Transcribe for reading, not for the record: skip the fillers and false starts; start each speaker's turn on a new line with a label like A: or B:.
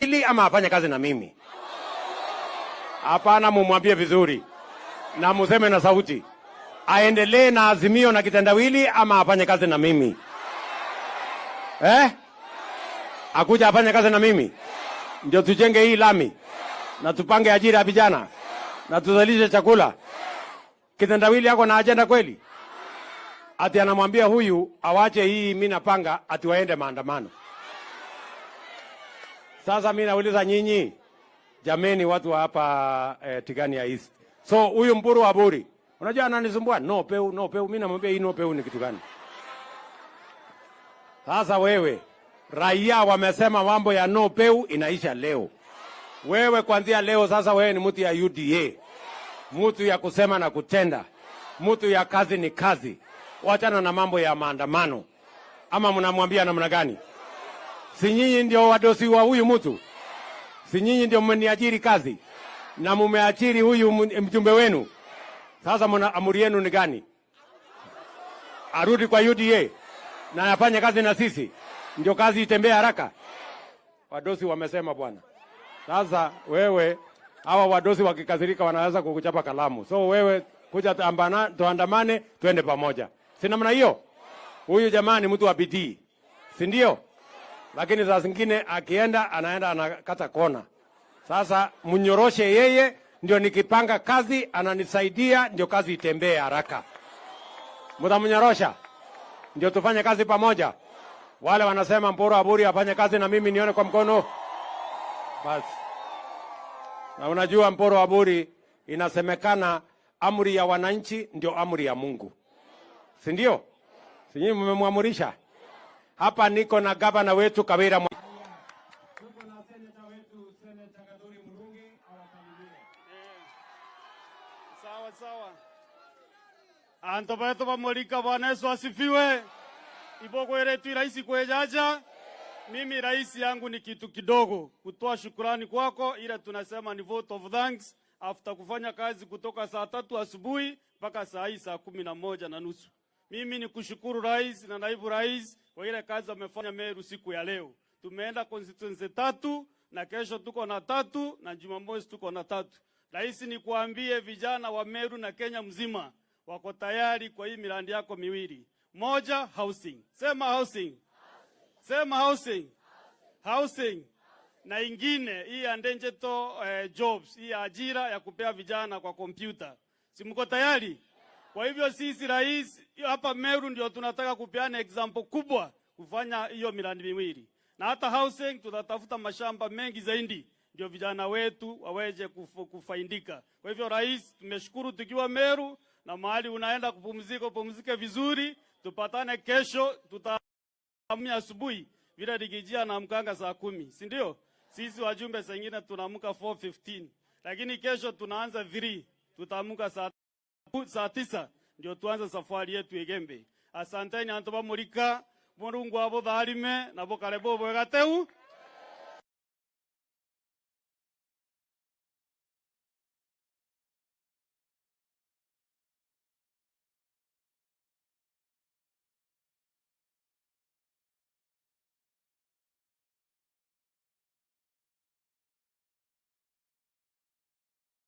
A: Ili ama afanye kazi na mimi? Hapana, mumwambie vizuri na museme na sauti, aendelee na Azimio na kitendawili ama afanye kazi na mimi eh? Akuja afanye kazi na mimi ndio tujenge hii lami na tupange ajira ya vijana na tuzalishe chakula. Kitendawili yako na ajenda kweli? Ati anamwambia huyu awache hii, mimi napanga ati waende maandamano. Sasa mimi nauliza nyinyi jameni, watu wa hapa Tigania East. So huyu Mpuru Aburi, unajua ananisumbua no peu, no peu. Mimi namwambia hii no peu ni kitu gani? Sasa wewe raia wamesema mambo ya no peu inaisha leo. Wewe kuanzia leo sasa, wewe ni mtu ya UDA, mtu ya kusema na kutenda, mtu ya kazi ni kazi. Wachana na mambo ya maandamano. Ama mnamwambia namna gani? Si nyinyi ndio wadosi wa huyu mtu? Si nyinyi ndio mmeniajiri kazi na mumeajiri huyu mjumbe wenu? Sasa mna amuri yenu ni gani? Arudi kwa UDA na afanye kazi na sisi, ndio kazi itembee haraka. Wadosi wamesema bwana. Sasa wewe, hawa wadosi wakikasirika wanaweza kukuchapa kalamu. So wewe kuja tuandamane, twende pamoja, si namna hiyo? Huyu jamaa ni mtu wa bidii, si ndio? Lakini saa zingine akienda anaenda anakata kona. Sasa mnyoroshe yeye, ndio nikipanga kazi ananisaidia, ndio kazi itembee haraka. Mtamnyorosha ndio tufanye kazi pamoja. Wale wanasema Mpuru Aburi afanye kazi na mimi nione kwa mkono basi. Na unajua Mpuru Aburi, inasemekana amri ya wananchi ndio amri ya Mungu, si ndio? Si nyinyi mmemwamurisha? Hapa niko na gavana wetu Kawira. Tuko na seneta wetu Seneta Kathuri Murungi awasalimie.
B: Sawa sawa. Anto beto bamulika, Bwana Yesu asifiwe. Iboko yetu rahisi kwejaja. Mimi rais yangu ni kitu kidogo, kutoa shukurani kwako, ila tunasema ni vote of thanks after kufanya kazi kutoka saa 3 asubuhi mpaka saa hii saa 11:30. Mimi ni kushukuru rais na naibu rais kwa ile kazi wamefanya Meru siku ya leo. Tumeenda constituency tatu na kesho tuko na tatu na Jumamosi tuko na tatu. Rais, nikuambie vijana wa Meru na Kenya mzima wako tayari kwa hii miradi yako miwili. Moja, housing. Sema housing. Sema housing. Housing. Na ingine hii ya digital jobs, hii ya ajira ya kupea vijana kwa kompyuta. Si mko tayari? Kwa hivyo sisi rais hapa Meru ndio tunataka kupeana example kubwa kufanya hiyo miradi miwili. Na hata housing tutatafuta mashamba mengi zaidi ndio vijana wetu waweze kufaidika. Kwa hivyo rais, tumeshukuru tukiwa Meru na mahali unaenda kupumzika, upumzike vizuri. Tupatane kesho, tutaamia asubuhi vile Riggy G anaamkanga saa 10, si ndio? Sisi wajumbe saa ingine tunaamka 4:15, lakini kesho tunaanza 3, tutaamka saa 9 ndio tuanze safari yetu Igembe. Asanteni antu bamurika, Mulungu abutharime na bukare bubwegateu.